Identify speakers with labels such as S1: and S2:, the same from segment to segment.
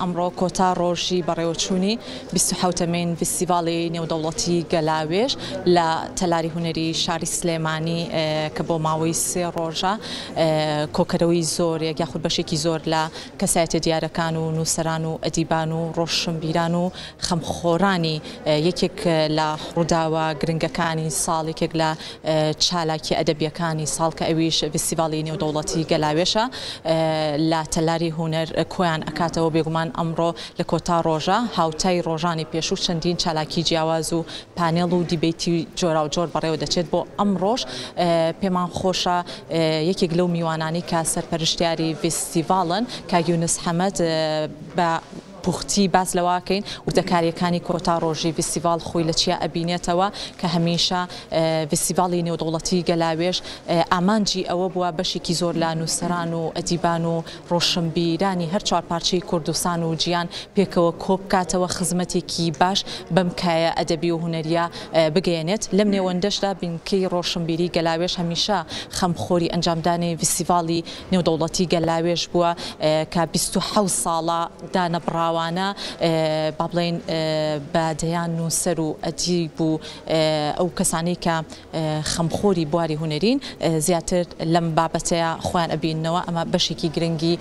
S1: ئەمڕۆ کۆتا ڕۆژی بەڕێوەچوونی 27مین ڤیستیڤاڵی نێودەوڵەتی گەلاوێژ لە تەلاری هونەری شاری سلێمانی کە بۆ ماوەی سێ ڕۆژە کۆکەرەوەی زۆرێک یاخود بەشێکی زۆر لە کەسایەتیە دیارەکان و نووسەران و ئەدیبان و ڕۆشنبیران و خەمخۆرانی یەکێک لە ڕووداوە گرنگەکانی ساڵ، یەکێک لە چالاکیە ئەدەبیەکانی ساڵ کە ئەویش ڤیستیڤاڵی نێودەوڵەتی گەلاوێژە لە تەلاری هونەر کۆیان ئەکاتەوە، بێگومان ئەمڕۆ لە کۆتا ڕۆژە هاوتای ڕۆژانی پێشوو چەندین چالاکی جیاواز و پانێڵ و دیبەیتی جۆراوجۆر بەڕێوە دەچێت، بۆ ئەمڕۆش پێمان خۆشە یەکێک لەو میوانانەی کە سەرپەرشتیاری ڤیستیڤاڵن کاک یونس حەمەد بە پوختی باس لەوەکەین وردەکارییەکانی کۆتا ڕۆژی ڤیستیڤاڵ خۆی لە چیا ئەبینێتەوە کە هەمیشە ڤیستیڤاڵی نێودەوڵەتی گەلاوێژ ئامانجی ئەوە بووە بەشێکی زۆر لە نووسەران و ئەدیبان و ڕۆشنبیرانی هەر چوارپارچەی کوردستان و جیان پێکەوە کۆبکاتەوە خزمەتێکی باش بەم کایە ئەدەبی و هونەریە بگەیەنێت لەم نێوەندەشدا بنکەی ڕۆشنبیری گەلاوێژ هەمیشە خەمخۆری ئەنجامدانی ڤیستیڤاڵی نێودەوڵەتی گەلاوێژ بووە کە 27 ساڵە دانەبڕاوانە با بڵێین بە دەیان نووسەر و ئەدیب و ئەو کەسانەی کە خەمخۆری بواری هونەرین زیاتر لەم بابەتەیا خۆیان ئەبیننەوە، ئەمە بەشێکی گرنگی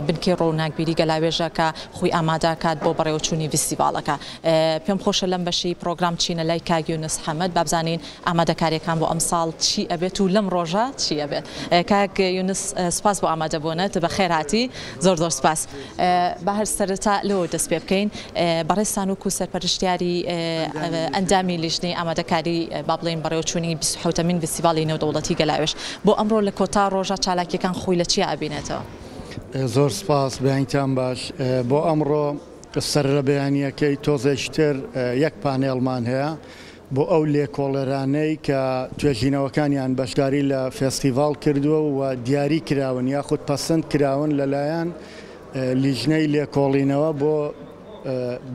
S1: بنکەی ڕووناکبیری گەلاوێژە کە خۆی ئامادەکات بۆ بەڕێوەچوونی ڤیستیڤاڵەکە. پێم خۆشە لەم بەشەی پڕۆگرام بچینە لای کاک یونس حەمەد با بزانین ئامادەکاریەکان بۆ ئەمساڵ چی ئەبێت و لەم ڕۆژە چی ئەبێت. کاک یونس سوپاس بۆ ئامادەبوونت، بەخێرهاتی. زۆر زۆر سوپاس. با هەر سەرەتا لەوە دەست پێ بکەین بەڕێزتان وەکو سەرپەرشتیاری ئەندامی لیژنەی ئامادەکاری با بڵێین بەڕێوەچوونی 27مین ڤیستیڤاڵی نێودەوڵەتی گەلاوێژ بۆ ئەمڕۆ لە کۆتا ڕۆژە چالاکیەکان خۆی لە چیا ئەبینێتەوە؟
S2: زۆر سپاس بەیانیتان باش بۆ ئەمڕۆ سەرلەبەیانیەکەی تۆزێکی تر یەک پانێڵمان هەیە بۆ ئەو لێکۆڵەرانەی کە توێژینەوەکانیان بەشداری لە فێستیڤاڵ کردووە و دیاری کراون یاخود پەسند کراون لەلایەن لیژنەی لێکۆڵینەوە بۆ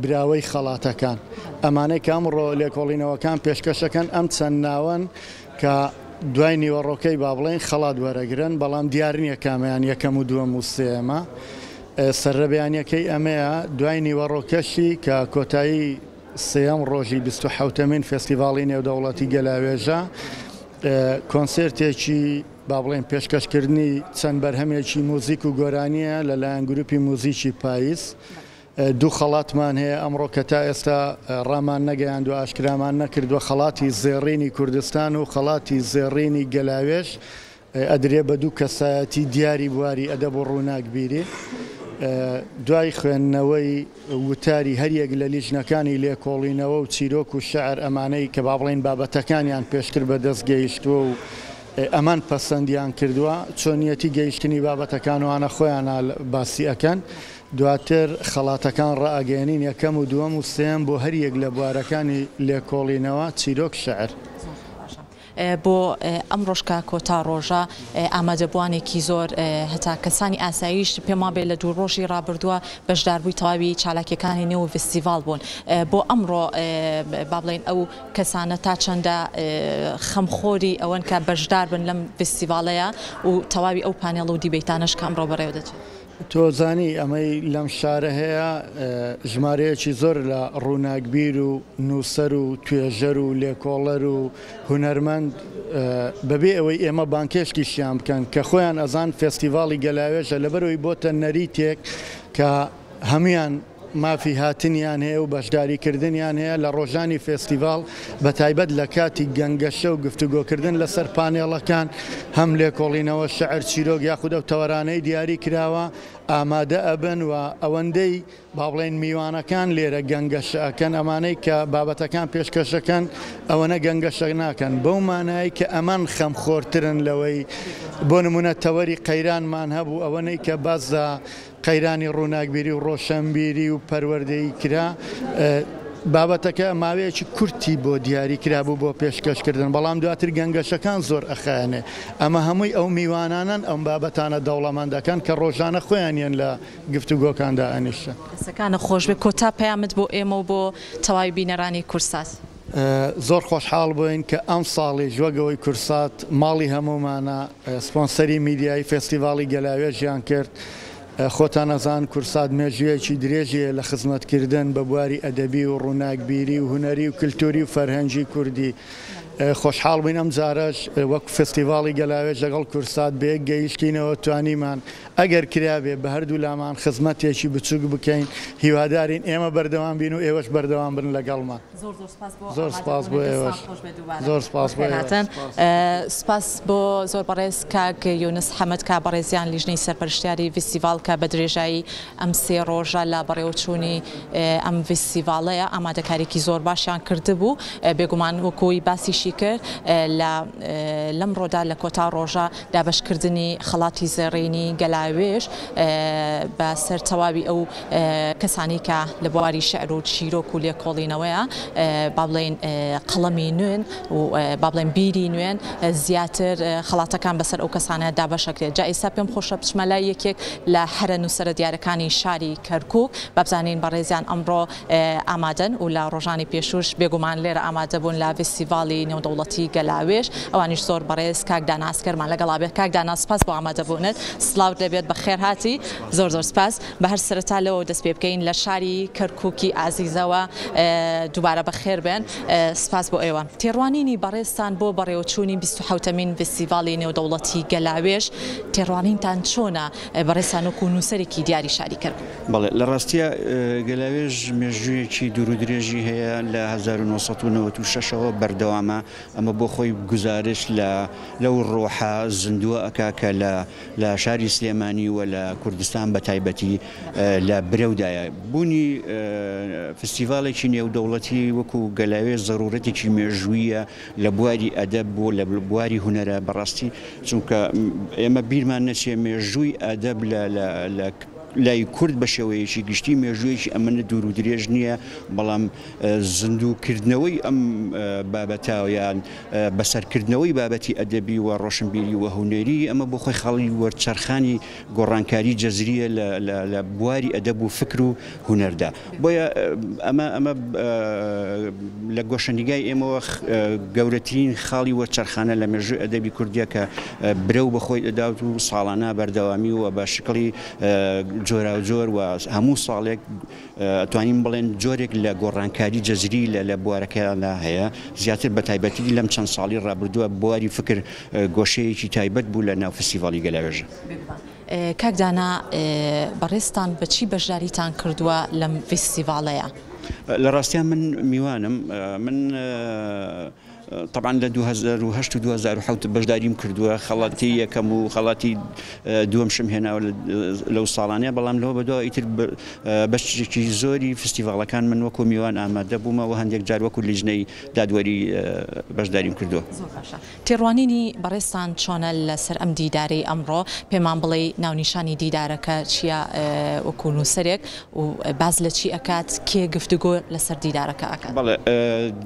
S2: براوەی خەڵاتەکان. ئەمانەی کە ئەمڕۆ لێکۆڵینەوەکان پێشکەشەکەن ئەم چەند ناوەن کە دوای نیوەڕۆکەی با بڵێین خەڵات وەرەگرن، بەڵام دیار نییە کامەیان یەکەم و دووەم و سێیەمە. سەرلەبەیانیەکەی ئەمەیە، دوای نیوەڕۆکەشی کە کۆتایی سێیەم ڕۆژی 27مین فێستیڤاڵی نێودەوڵەتی گەلاوێژە، کۆنسێرتێکی با بڵێین پێشکەشکردنی چەند بەرهەمێکی موزیک و گۆرانییە لەلایەن گروپی موزیکی پایز. دوو خەڵاتمان هەیە ئەمڕۆ کە تا ئێستا ڕامان نەگەیاندووە، ئاشکرامان نەکردووە، خەڵاتی زێڕینی کوردستان و خەڵاتی زێڕینی گەلاوێژ ئەدرێ بە دوو کەسایەتی دیاری بواری ئەدەب و ڕووناکبیری. دوای خوێندنەوەی وتاری هەریەک لە لیژنەکانی لێکۆڵینەوە و چیرۆک و شیعر ئەمانەی کە با بڵێین بابەتەکانیان پێشتر بە دەست گەیشتووە و ئەمان پەسەندیان کردووە، چۆنیەتی گەیشتنی بابەتەکان وانە خۆیانە باسی ئەکەن. دواتر خەڵاتەکان ڕائەگەیەنین یەکەم و دووەم و سێیەم بۆ هەریەک لە بوارەکانی لێکۆڵینەوە، چیرۆک، شیعر.
S1: بۆ ئەمڕۆش کە کۆتا ڕۆژە ئامادەبووانێکی زۆر هەتا کەسانی ئاساییش پێم وابێ لە دوو ڕۆژی ڕابردووە بەشداربووی تەواوی چالاکیەکانی نێو ڤستیڤاڵ بوون بۆ ئەمڕۆ با بڵێین ئەو کەسانە تا چەندە خەمخۆری ئەوەن کە بەشدار بن لەم ڤستیڤاڵەیە و تەواوی ئەو پانێڵ و دیبەیتانەش کە ئەمڕۆ بەڕێوە دەچێت؟
S2: تۆ زانی ئەمەی لەم شارە هەیە ژمارەیەکی زۆر لە ڕووناکبیر و نووسەر و توێژەر و لێکۆڵەر و هونەرمەند بەبێ ئەوەی ئێمە بانگهێشتیشیان بکەن کە خۆیان ئەزان فێستیڤاڵی گەلاوێژە لەبەرئەوەی بۆتە نەریتێک کە هەموویان مافی هاتنیان هەیە و بەشداریکردنیان هەیە لە ڕۆژانی فێستیڤاڵ، بەتایبەت لە کاتی گەنگەشە و گفتوگۆکردن لەسەر پانێڵەکان، هەم لێکۆڵینەوە، شعر، چیرۆک یاخود ئەو تەوەرانەی دیاری کراوە ئامادە ئەبن و ئەوەندەی با بڵێین میوانەکان لێرە گەنگەشە ئەکەن ئەمانەی کە بابەتەکان پێشکەش ئەکەن ئەوەنە گەنگەشە ناکەن بەو مانایەی کە ئەمان خەمخۆرترن لەوەی بۆ نمونە تەوەری قەیرانمان هەبوو ئەوەنەی کە باس لە قەیرانی ڕووناکبیری و ڕۆشەنبیری و پەروەردەیی کرا، بابەتەکە ماوەیەکی کورتی بۆ دیاری کرابوو بۆ پێشکەشکردن، بەڵام دواتر گەنگەشەکان زۆر ئەخایەنێ. ئەمە هەمووی ئەو میوانانەن ئەم بابەتانە دەوڵەمەند ئەکەن کە ڕۆژانە خۆیان یەن لە گفتوگۆکاندا ئەنیشن.
S1: دەستەکانت خۆشبێت، کۆتا پەیامت بۆ ئێمە و بۆ تەواوی بینەرانی کوردسات؟
S2: زۆر خۆشحاڵ بووین کە ئەمساڵیش وەک ئەوەی کوردسات ماڵی هەموومانە، سپۆنسەری میدیایی فێستیڤاڵی گەلاوێژیان کرد. خۆتان ئەزان کوردسات مێژوویەکی درێژی هەیە لە خزمەتکردن بە بواری ئەدەبی و ڕووناکبیری و هونەری و کلتوری و فەرهەنگی کوردی. خۆشحاڵ بووین ئەم جارەش وەک فستیڤاڵی گەلاوێژ لەگەڵ کوردسات بەیەک گەیشتینەوە توانیمان ئەگەر کرابێ بە هەردوولامان خزمەتێکی بچووک بکەین. هیوادارین ئێمە بەردەوام بین و ئێوەش بەردەوام بن لەگەڵمان.
S1: زۆر زۆر سپاس بۆ
S2: زۆر سپاس بۆ
S1: ئامادەبوونت.
S2: ئێوەش.
S1: دەستان خۆش بێت دووبارە.
S2: زۆر سپاس بۆ
S1: بەخێر
S2: ئێوەش.
S1: هاتن.
S2: سپاس.
S1: سپاس بۆ زۆر بەڕێز کاک یونس حەمەد کە بەڕێزیان لیژنەی سەرپەرشتیاری ڤیستیڤاڵ کە بە درێژایی ئەم سێ ڕۆژە لە بەڕێوەچوونی ئەم ڤیستیڤاڵەیە ئامادەکاریکی زۆر باشیان کردبوو. بێگومان وەکوی باسیشی کرد لە لەمڕۆدا لە کۆتا ڕۆژە دابەشکردنی خەڵاتی زێڕینی گەلاوێژ بە سەر تەواوی ئەو کەسانەی کە لە بواری شیعر و چیرۆک و لێکۆڵینەوەیە با بڵێین قەڵەمی نوێن و با بڵێن بیری نوێن زیاتر خەڵاتەکان بەسەر ئەو کەسانە دابەشەکرێت. جا ئێستا پێم خۆشە بچمە لای یەکێک لە هەرە نووسەرە دیارەکانی شاری کەرکووک با بزانین بەڕێزیان ئەمڕۆ ئامادەن و لە ڕۆژانی پێشووش بێگومان لێرە ئامادە بوون لە ڤیستیڤاڵی نێودەوڵەتی گەلاوێژ. ئەوانیش زۆر بەڕێز کاک دانا عەسکەرمان لەگەڵا بێت. کاک دانا سپاس بۆ ئامادەبوونت، سڵاوت لێبێت، بەخێرهاتی، زۆر زۆر سپاس. بە هەر سەرەتا لەوەوە دەست پێ بکەین لە شاری کەرکووکی ئازیزەوە دووبارە بەخێر بێن، سپاس بۆ ئێوە. تێڕوانینی بەڕێزتان بۆ بەڕێوەچوونی 27مین ڤیستیڤاڵی نێودەوڵەتی گەلاوێژ، تێڕوانینتان چۆنە بەڕێزتان وەکوو نووسەرێکی دیاری شاری کەرکووک؟
S3: بەڵێ، لە ڕاستیا گەلاوێژ مێژوویەکی دوور و درێژی هەیە، لە 1996 ەوە بەردەوامە، ئەمە بۆ خۆی گوزارشت لە لەو ڕۆحە زیندووە ئەکا کە لە لە شاری سلێمانی و لە کوردستان بە تایبەتی لە برەودایە. بوونی فستیڤاڵێکی نێودەوڵەتی وەکو گەلاوێژ زەروورەتێکی مێژوویە لە بواری ئەدەب و لە بواری هونەرە بەڕاستی، چونکە ئێمە بیرمان نەچێ مێژووی ئەدەب لە لە لای کورد بە شێوەیەکی گشتی مێژوویەکی ئەمەنە دوور و درێژ نییە، بەڵام زیندووکردنەوەی ئەم بابەتە یان بەسەرکردنەوەی بابەتی ئەدەبی و ڕۆشنبیری و هونەری، ئەمە بۆ خۆی خاڵی وەرچەرخانی گۆڕانکاری جەزرییە لە بواری ئەدەب و فکر و هونەردا. بۆیە ئەمە ئەمە لە گۆشەنیگای ئێمەوە گەورەترین خاڵی وەرچەرخانە لە مێژووی ئەدەبی کوردیە کە برەو بە خۆی دەدات و ساڵانە بەردەوامی و بە شکڵی جۆراوجۆر و هەموو ساڵێک ئەتوانین بڵێن جۆرێک لە گۆڕانکاری جەزری لە بوارەکەیاندا هەیە، زیاتر بە تایبەتی لەم چەند ساڵی ڕابردووە بواری فکر گۆشەیەکی تایبەت بوو لە ناو فستیڤاڵی گەلاوێژە.
S1: بێگومان. کاک دانا بەڕێزتان بە چی بەشداریتان کردووە لەم ڤیستیڤاڵەیا؟
S3: لە ڕاستیا من میوانم، من تەبعەن لە 2008 و 2007 بەشداریم کردووە، خەڵاتی یەکەم و خەڵاتی دووەمشم هێناوە لەو ساڵانەیە، بەڵام لەوە بەدواوە ئیتر بەشێکی زۆری فستیڤاڵەکان من وەکو میوان ئامادە بوومە و هەندێک جار وەکو لیژنەی دادوەری بەشداریم کردووە.
S1: زۆر باشە. تێڕوانینی بەڕێزتان چۆنە لەسەر ئەم دیدارەی ئەمڕۆ؟ پێمان بڵێی ناونیشانی دیدارەکە چییە وەکو نووسەرێک و باس لە چی ئەکات، کێ گفتوگۆ لەسەر دیدارەکە ئەکات؟
S3: بەڵێ،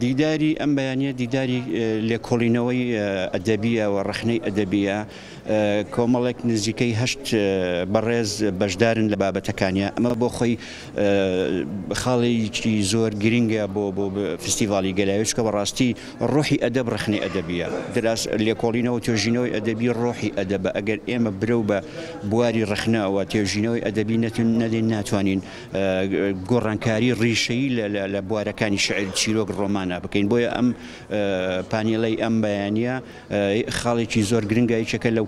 S3: دیداری ئەم بەیانییە دیداری لێکۆڵینەوەی ئەدەبییە و ڕەخنەی ئەدەبییە، کۆمەڵێک نزیکەی هەشت بەڕێز بەشدارن لە بابەتەکانیا، ئەمە بۆ خۆی خاڵێکی زۆر گرنگە بۆ بۆ فستیڤاڵی گەلاوێژ، چونکە بەڕاستی ڕۆحی ئەدەب ڕەخنەی ئەدەبییە، دراس لێکۆڵینەوە و توێژینەوەی ئەدەبی ڕۆحی ئەدەبە، ئەگەر ئێمە برەو بە بواری ڕەخنە و توێژینەوەی ئەدەبی نەدەین ناتوانین گۆڕانکاری ڕیشەیی لە بوارەکانی شیعر، چیرۆک، ڕۆمانا بکەین، بۆیە ئەم پانێڵەی ئەم بەیانییە خاڵێکی زۆر گرنگە، یەکێکە لەو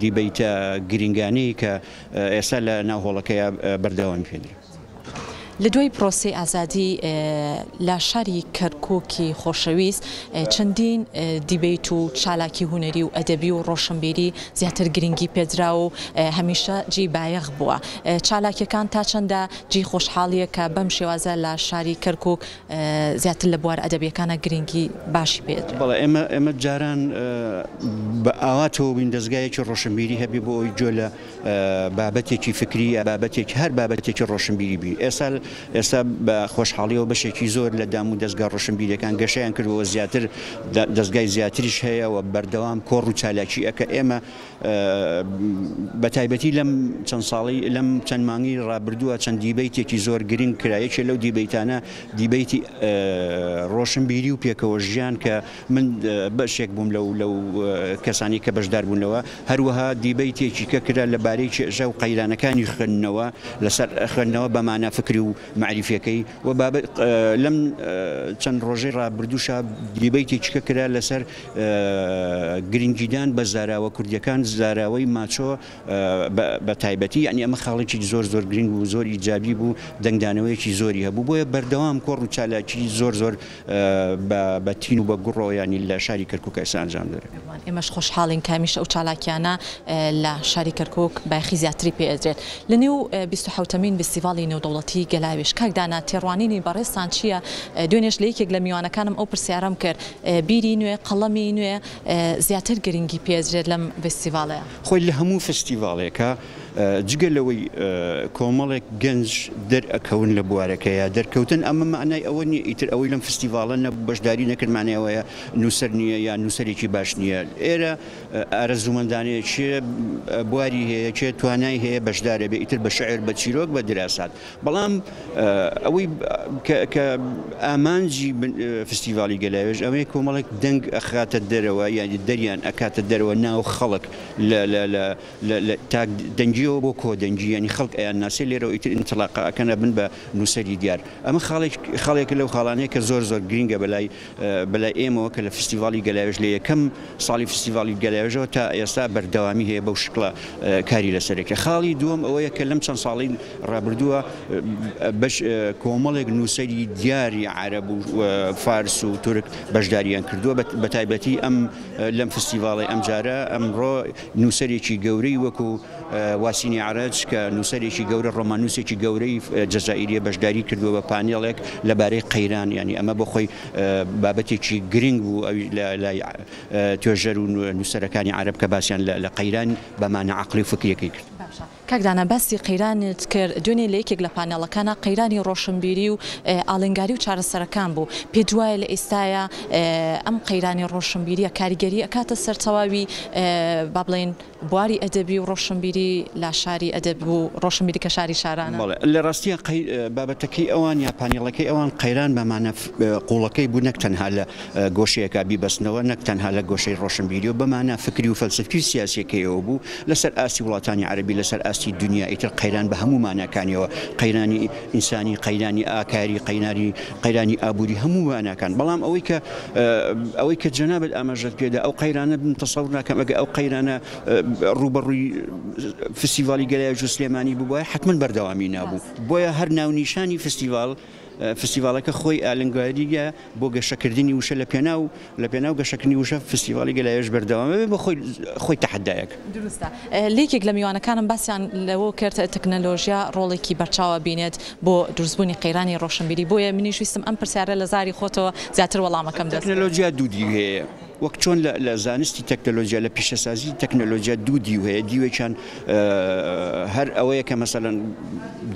S3: دیبەیتە گرنگانەی کە ئێستا لە ناو هۆڵەکەیا بەردەوامی پێدرێت.
S1: لە دوای پرۆسەی ئازادی لە شاری کەرکوکی خۆشەویست چەندین دیبەیت و چالاکی هونەری و ئەدەبی و ڕۆشنبیری زیاتر گرنگی پێدرا و هەمیشە جێی بایەخ بووە. چالاکیەکان تا چەندە جێی خۆشحاڵیە کە بەم شێوازە لە شاری کەرکوک زیاتر لە بوارە ئەدەبیەکانە گرنگی باشی پێدرێت؟
S3: بەڵێ ئێمە جاران بە ئاواتەوە بووین دەزگایەکی ڕۆشنبیری هەبێ بۆ ئەوەی گوێ لە بابەتێکی فکری یا بابەتێکی هەر بابەتێکی ڕۆشنبیری بی. ئێستا ئێستا بە خۆشحاڵیەوە بەشێکی زۆر لە دام و دەزگا ڕۆشنبیریەکان گەشەیان کردووە زیاتر دەزگای زیاتریش هەیە و بەردەوام کۆڕ و چالاکی ئەکە ئێمە بە تایبەتی لەم چەند ساڵی لەم چەند مانگی ڕابردووە چەند دیبەیتێکی زۆر گرنگ کرا یەکێ لەو دیبەیتانە دیبەیتی ڕۆشنبیری و پێکەوە ژیان کە من بەشێک بووم لەو لەو کەسانی کە بەشدار بوونەوە هەروەها دیبەیتێکی کە کرا لە بارەی کێشە و قەیرانەکانی خوێندنەوە لەسەر خوێندنەوە بە مانا فکری و مەعریفیەکەی و بابەت لەم چەند ڕۆژەی ڕابردووشا دیبەیتێکی کە کرا لەسەر گرنگیدان بە زاراوە کوردیەکان زاراوەی ماچۆ بە تایبەتی یانی ئەمە خاڵێکی زۆر زۆر گرنگ بوو زۆر ئیجابی بوو دەنگدانەوەیەکی زۆری هەبوو بۆیە بەردەوام کۆڕ و چالاکی زۆر زۆر بە تین و بە گوڕەوە یانی لە شاری کەرکوک ئێستا ئەنجام دەدرێت.
S1: بێگومان ئێمەش خۆشحاڵین کە هەمیشە ئەو چالاکیانە لە شاری کەرکوک بایەخی زیاتری پێ ئەدرێت. لە نێو 27مین ڤیستیڤاڵی نێودەوڵەتی گەلاوێژ کاک دانا تێڕوانینی بەڕێزتان چییە؟ دوێنێش لە یەکێک لە میوانەکانم ئەو پرسیارەم کرد بیری نوێ، قەڵەمی نوێ زیاتر گرنگی پێ ئەدرێت لەم ڤیستیڤاڵەیا؟
S3: خۆی لە هەموو فستیڤاڵێکا جگە لەوەی کۆمەڵێک گەنج دەرئەکەون لە بوارەکەیا، دەرکەوتن ئەمە مەعنای ئەوە نییە ئیتر ئەوەی لەم فستیڤاڵە نەبوو بەشداری نەکرد مەعنای ئەوەیە نووسەر نییە یان نووسەرێکی باش نییە. ئێرە ئارەزوومەندانەیە کێ بواری هەیە کێ توانای هەیە بەشدارە بێ ئیتر بە شعر بە چیرۆک بە دراسات. بەڵام ئەوەی کە ئامانجی فستیڤاڵی گەلاوێژ ئەوەیە کۆمەڵێک دەنگ ئەخاتە دەرەوە یانی دەریان ئەکاتە دەرەوە ناو خەڵک لە لە لە لە تاک دەنگیەوە بۆ کۆ دەنگی یانی خەڵک ئەیان ناسێ لێرەوە ئیتر ئینتڵاقە ئەکەن ئەبن بە نووسەری دیار ئەمە خاڵێک خاڵێکە لەو خاڵانەیە کە زۆر زۆر گرینگە بەلای بەلای ئێمەوە کە لە فستیڤاڵی گەلاوێژ لە یەکەم ساڵی فستیڤاڵی گەلاوێژەوە تا ئێستا بەردەوامی هەیە بەو شکڵە کاری لەسەرەکە خاڵی دووەم ئەوەیە کە لەم چەند ساڵەی ڕابردووە بەش کۆمەڵێک نووسەری دیاری عەرەب و فارس و تورک بەشداریان کردووە بەتایبەتی ئەم لەم فستیڤاڵی ئەمجارە ئەمڕۆ نووسەرێکی گەورەی وەکو واسینی عەرەج کە نووسەرێکی گەورە ڕۆماننووسێکی گەورەی جەزائیریە بەشداری کردووە بە پانێڵێک لەبارەی قەیران یانی ئەمە بۆ خۆی بابەتێکی گرنگ بوو ئەوی لای توێژەر و نووسەرەکانی عەرەب کە باسیان لە قەیران بە مانا عەقڵی و فکریەکەی کرد.
S1: باشە کاک دانا باسی قەیرانت کرد دوێنێ لە یەکێک لە پانێڵەکانا قەیرانی ڕۆشنبیری و ئاڵنگاری و چارەسەرەکان بوو پێت وایە لە ئێستایا ئەم قەیرانی ڕۆشنبیریە کاریگەری ئەکاتە سەر تەواوی با بڵێین بواری ئەدەبی و ڕۆشنبیری لە شاری ئەدەب و ڕۆشنبیری کە شاری شارانە؟
S3: بەڵێ لە ڕاستیا قەی بابەتەکەی ئەوان یا پانێڵەکەی ئەوان قەیران بە مانا قووڵەکەی بوو نەک تەنها لە گۆشەیەکا بیبەستنەوە نەک تەنها لە گۆشەی ڕۆشنبیری و بە مانا فکری و فەلسەفی و سیاسیەکەیەوە بوو لەسەر ئاستی وڵاتانی عەرەبی لەسەر ئاستی دونیا ئیتر قەیران بە هەموو ماناکانیەوە قەیرانی ئینسانی قەیرانی ئاکاری قەیناری قەیرانی ئابووری هەموو ماناکان بەڵام ئەوەی کە ئەوەی کە جەنابت ئاماژەت پێدا ئەو قەیرانە من تەسەور ناکەم ئەگە ئەو قەیرانە ڕووبەڕووی فستیڤاڵی گەلاوێژ و سلێمانی ببوایە حەتمەن بەردەوامی نابوو بۆیە هەر ناونیشانی فستیڤاڵ فستیڤاڵەکە خۆی ئالنگارییە بۆ گەشەکردنی وشە لە پێناو لە پێناو گەشەکردنی وشە فستیڤاڵی گەلاوێژ بەردەوامە بێ بۆ خۆی خۆی تەحەدایەک.
S1: دروستە. لەیەکێک لە میوانەکانم باسیان لەوە کرد تەکنەلۆژیا ڕۆڵێکی بەرچاو ئەبینێت بۆ دروستبوونی قەیرانی ڕۆشنبیری بۆیە منیش ویستم ئەم پرسیارە لە زاری خۆتەوە زیاتر وەڵامەکەم دەست بکەوێت.
S3: تەکنەلۆژیا دوو دیو هەیە وەک چۆن لە زانستی تەکنەلۆژیا لە پیشەسازی تەکنەلۆژیا دوو دیو هەیە دیوێکیان هەر ئەوەیە کە مەسەلەن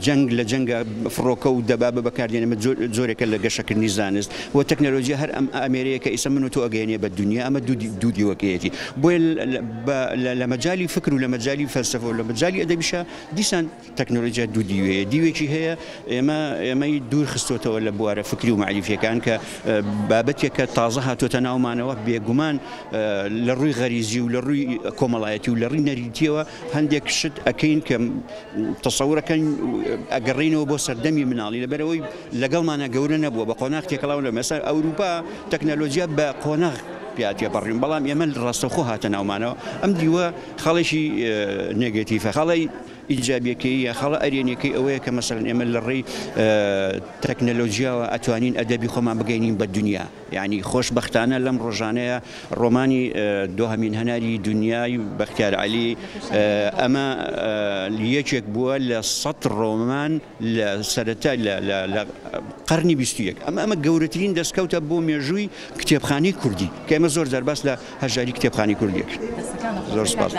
S3: جەنگ لە جەنگە فڕۆکە و دەبابە بەکاردێنێ ئەمە جۆرێکە لە گەشەکردنی زانست و تەکنەلۆژیا هەر ئەم ئامێرەیە کە ئیسە من و تۆ ئەگەیەنێ بە دنیا ئەمە دوو دیوەکەیەتی بۆیە لە مەجالی فکر و لە مەجالی فەلسەفە و لە مەجالی ئەدەبیشا دیسان تەکنۆلۆژیا دوو دیوی هەیە، دیوێکی هەیە ئێمە ئێمەی دوور خستۆتەوە لە بوارە فکری و مەعریفیەکان کە بابەتێکە تازە هاتۆتە ناومانەوە، بێگومان لە ڕووی غەریزی و لە ڕووی کۆمەڵایەتی و لە ڕووی نەریتیەوە هەندێک شت ئەکەین کە تەسەورەکەین ئەگەڕێینەوە بۆ سەردەمی مناڵی لەبەرئەوەی لەگەڵمانە گەورە نەبووە بە قۆناغ تێکەڵاو نەبوو مەسەلەن ئەوروپا تەکنەلۆژیا بە قۆناغ پیا تێپەڕین بەڵام ئێمە ڕاستەوخۆ هاتە ناومانەوە ئەم دیوە خاڵێکی نێگەتیفە خاڵی ئیجابیەکەی یا خاڵە ئەرێنیەکەی ئەوەیە کە مەسەلەن ئێمە لە ڕێی تەکنەلۆجیاوە ئەتوانین ئەدەبی خۆمان بگەینین بە دنیا یعنی خۆشبەختانە لەم ڕۆژانەیە ڕۆمانی دۆهەمین هەناری دنیای بەختیار عەلی ئەمە یەکێک بووە لە سەد ڕۆمان لە سەرەتا لە قەرنی 21 ئەمە ئەمە گەورەترین دەستکەوتە بۆ مێژووی کتێبخانەی کوردی کە ئێمە زۆر جار باس لە هەژاری کتێبخانەی کوردی ئەکرد. زۆر سپاس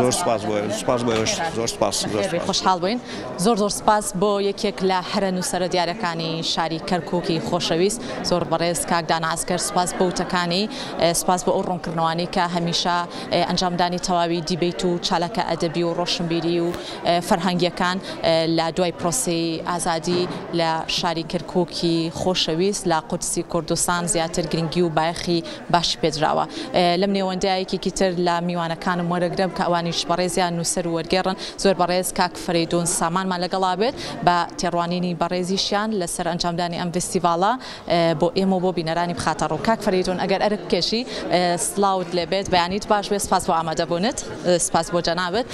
S3: زۆر سپاس بۆ سپاس بۆ ئێوەش زۆر سپاس.
S1: بەخێر بێی خۆشحاڵ بووین. زۆر زۆر سپاس بۆ یەکێک لە هەرە نووسەرە دیارەکانی شاری کەرکووکی خۆشەویست زۆر بەڕێز کاک دانا عەسکەر سپاس بۆ وتەکانی سپاس بۆ ئەو ڕوونکردنەوانەی کە هەمیشە ئەنجامدانی تەواوی دیبەیت و چالاکە ئەدەبی و ڕۆشنبیری و فەرهەنگیەکان لە دوای پرۆسەی ئازادی لە شاری کەرکووکی خۆشەویست لە قودسی کوردستان زیاتر گرنگی و بایەخی باشی پێدراوە. لەم نێوەندەیا یەکێکی تر لە میوانەکانم وەرەگرم کە ئەوانیش بەڕێزیان نووسەر و وەرگێڕن، زۆر بەڕێز کاک فەرەیدوون سامانمان لەگەڵا بێت بە تێڕوانینی بەڕێزیشیان لەسەر ئەنجامدانی ئەم ڤیستیڤاڵە بۆ ئێمە و بۆ بینەرانی بخاتە ڕوو. کاک فەرەیدوون ئەگەر ئەرک بکێشی سڵاوت لێ بێت، بەیانیت باش بێت، سپاس بۆ ئامادەبوونت. سپاس بۆ جەنابت.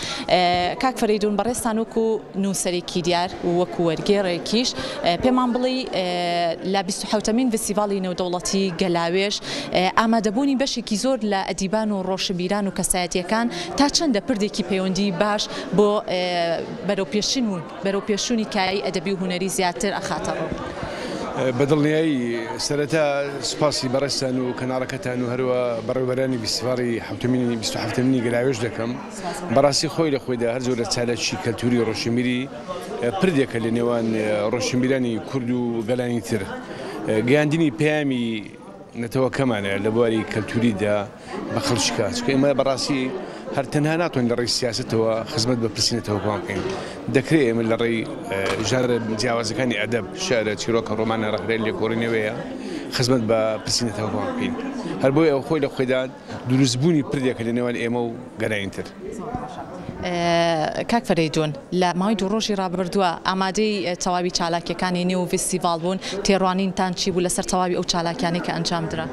S1: کاک فەرەیدوون بەڕێزتان وەکو نووسەرێکی دیار و وەکو وەرگێڕێکیش پێمان بڵێی لە بیست و حەوتەمین ڤستیڤاڵی نێودەوڵەتی گەلاوێژ ئامادەبوونی بەشێکی زۆر لە ئەدیبان و ڕۆشنبیران و کەسایەتییەکان تا چەندە پردێکی پەیوەندی باش بۆ بەرەوپێشچوون و بەرەوپێشچوونی کایەی ئەدەبی و هونەری زیاتر ئەخاتە ڕوو؟
S4: بە دڵنیایی سەرەتا سوپاسی بەڕێزتان و کەناڵەکەتان و هەروە بەڕێوەبەرانی ڤیستیڤاڵی حەوتەمینی 27مینی گەلاوێژ دەکەم. بەڕاستی خۆی لە خۆیدا هەر جۆرە چالاکی کەلتوری ڕۆشنبیری پردێکە لە نێوان ڕۆشنبیرانی کورد و گەلانی تر. گەیاندنی پەیامی نەتەوەکەمانە لە بواری کەلتوریدا بە خەڵکی کا، چونکە ئێمە بەڕاستی هەر تەنها ناتوانین لە ڕێی سیاسەتەوە خزمەت بە پرسی نەتەوەکەمان بکەین، دەکرێت ئێمە لە ڕێی ژانرە جیاوازەکانی ئەدەب، شیعرە، چیرۆکە، ڕۆمانە، ڕەخنەی لێکۆڵینەوەیە خزمەت بە پرسی نەتەوەکەمان بکەین. هەر بۆیە ئەو خۆی لە خۆیدا دروستبوونی پردێکە لە نێوان ئێمە و گەلانی تر.
S1: کاک فەرەیدوون، لە ماوەی دوو ڕۆژی ڕابردووە ئامادەی تەواوی چالاکییەکانی نێو ڤیستیڤاڵ بوون، تێڕوانینتان چی بوو لەسەر تەواوی ئەو چالاکیانەی کە ئەنجام درا؟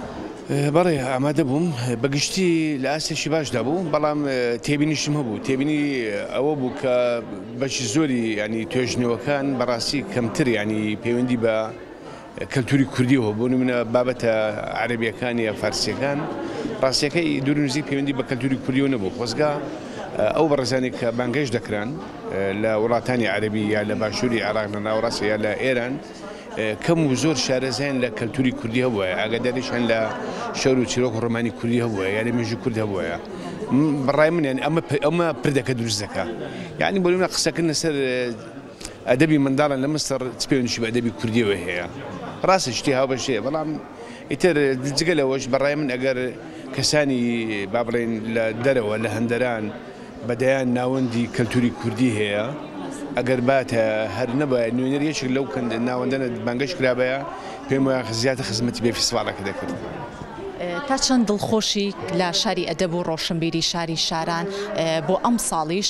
S4: بەڵێ ئامادە بووم، بە گشتی لە ئاستێکی باشدا بوو، بەڵام تێبینیشم هەبوو، تێبینی ئەوە بوو کە بەشی زۆری یانی توێژینەوەکان بەڕاستی کەمتر یانی پەیوەندی بە کەلتوری کوردیەوە بۆ نمونە بابەتە عەرەبیەکان یا فارسیەکان ڕاستیەکەی دوور نزیک پەیوەندی بە کەلتوری کوردیەوە نەبوو خۆزگا ئەو بەڕێزانی کە بانگهێشت دەکران لە وڵاتانی عەرەبی یا لە باشووری عێراق لە ناوەڕاست یا لە ئێران کەم و زۆر شارەزایان لە کەلتوری کوردی هەبووە ئاگاداریشان لە شەر و چیرۆک و ڕۆمانی کوردی هەبووە یا لە مێژوو کورد هەبووە بەڕای من یانی ئەمە ئەمە پردەکە دروست دەکا یعنی بۆ نمونە قسەکردن لەسەر ئەدەبی منداڵان لە میسر چ پەیوەندیی بە ئەدەبی کوردییەوە هەیە؟ ڕاستە شتی هاوبەش هەیە، بەڵام ئیتر جگە لەوەش بە ڕای من ئەگەر کەسانی با بڵێین لە دەرەوە لە هەندەران بە دەیان ناوەندی کەلتوری کوردی هەیە، ئەگەر باتە هەر نەبایە نوێنەری یەکێک لەو ناوەندانە بانگهێشت کرابایە پێم وایە زیاتر خزمەتی بە فیستیڤاڵەکە دەکرد.
S1: تا چەند دڵخۆشی لە شاری ئەدەب و ڕۆشنبیری شاری شاران بۆ ئەمساڵیش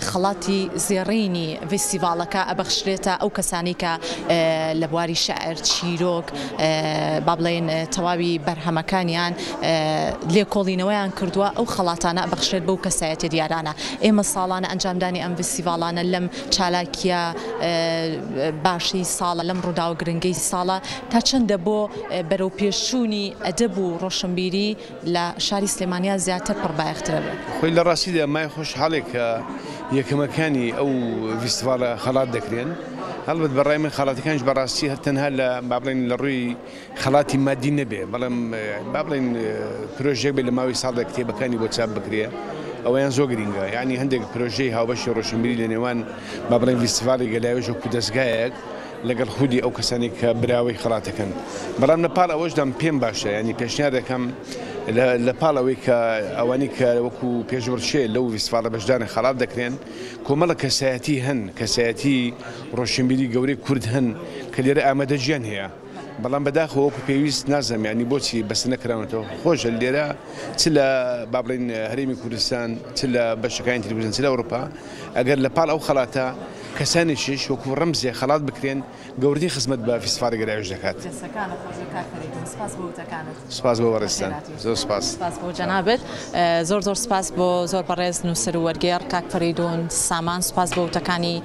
S1: خەڵاتی زێڕینی ڤیستیڤاڵەکە ئەبەخشرێتە ئەو کەسانەی کە لە بواری شعر، چیرۆک، با بڵێین تەواوی بەرهەمەکانیان لێکۆڵینەوەیان کردووە، ئەو خەڵاتانە ئەبەخشرێت بەو کەسایەتیە دیارانە. ئێمە ساڵانە ئەنجامدانی ئەم ڤیستیڤاڵانە لەم چالاکیە باشەی ساڵە، لەم ڕووداوە گرنگەی ساڵە تا چەندە بۆ بەرەوپێشچوونی ئەدەب و ڕۆشنبیری لە شاری سلێمانیا زیاتر پڕبایەخترە بێت.
S4: خۆی لە ڕاستیدا مای خۆشحاڵێ کە یەکەمەکانی ئەو ڤیستیڤاڵە خەڵات دەکرێن، هەڵبەت بە ڕای من خەڵاتەکانیش بە ڕاستی هەر تەنها لە با بڵێین لە ڕووی خەڵاتی مادی نەبێ بەڵام با بڵێین پرۆژەیەک بێ لە ماوەی ساڵدا کتێبەکانی بۆ چاپ بکرێ ئەوەیان زۆر گرینگە یانی هەندێک پرۆژەی هاوبەشی ڕۆشنبیری لە نێوان با بڵێین ڤیستیڤاڵی گەلاوێژ وەکوو دەزگایەک لەگەڵ خودی ئەو کەسانەی کە براوەی خەڵاتەکەن بەڵام لە پاڵ ئەوەشدا پێم باشە ینی پێشنیار دەکەم لە پاڵ ئەوەی کە ئەوانی کە وەکو پێشبڕکێ لەو ڤیستیڤاڵە بەشدارن خەڵات دەکرێن کۆمەڵە کەسایەتی هەن کەسایەتی ڕۆشنبیری گەورەی کورد هەن کە لێرە ئامادەگیان هەیە بەڵام بەداخەوە وەکو پێویست نازانم ینی بۆچی بەس نەکراونەتەوە خۆشە لێرە چ لە با بڵێین هەرێمی کوردستان چ لە بەشەکانی تری کوردستان چ لە ئەوروپا ئەگەر لە پاڵ ئەو خەڵاتە کەسانێکیش وەکو ڕەمزێک خەڵات بکرێن گەورەترین خزمەت بە فیستیڤاڵی گەلاوێژ دەکات.
S1: دەستەکانت خۆش بێت کاک فەرەیدون سپاس بۆ وتەکانت.
S4: سپاس بۆ بەڕێزتان زۆر سپاس.
S1: سپاس بۆ جەنابت زۆر زۆر سپاس بۆ زۆر بەڕێز نووسەر و وەرگێڕ کاک فەرەیدون سامان سپاس بۆ وتەکانی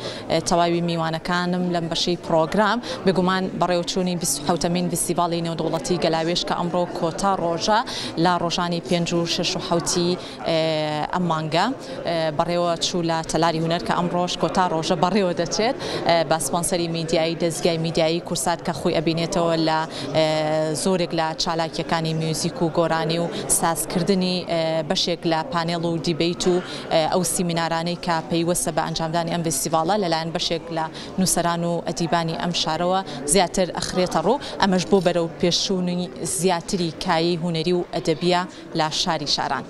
S1: تەواوی میوانەکانم لەم بەشەی پڕۆگرام بێگومان بەڕێوەچوونی 27مین ڤیستیڤاڵی نێودەوڵەتی گەلاوێژ کە ئەمڕۆ کۆتا ڕۆژە لە ڕۆژانی پێنج و شەش و حەوتی ئەم مانگە بەڕێوە چوو لە تەلاری هونەر کە ئەمڕۆش کۆتا ڕۆژە بەڕێ. بەڕێوە دەچێت بە سپۆنسەری میدیایی دەزگای میدیایی کورسات کە خۆی ئەبینێتەوە لە زۆرێک لە چالاکیەکانی میوزیک و گۆرانی و سازکردنی بەشێک لە پانێڵ و دیبەیت و ئەو سیمینارانەی کە پەیوەستە بە ئەنجامدانی ئەم ڤیستیڤاڵە لەلایەن بەشێک لە نووسەران و ئەدیبانی ئەم شارەوە زیاتر ئەخرێتە ڕوو، ئەمەش بۆ بەرەو پێشچوونی زیاتری کایەی هونەری و ئەدەبییە لە شاری شاران.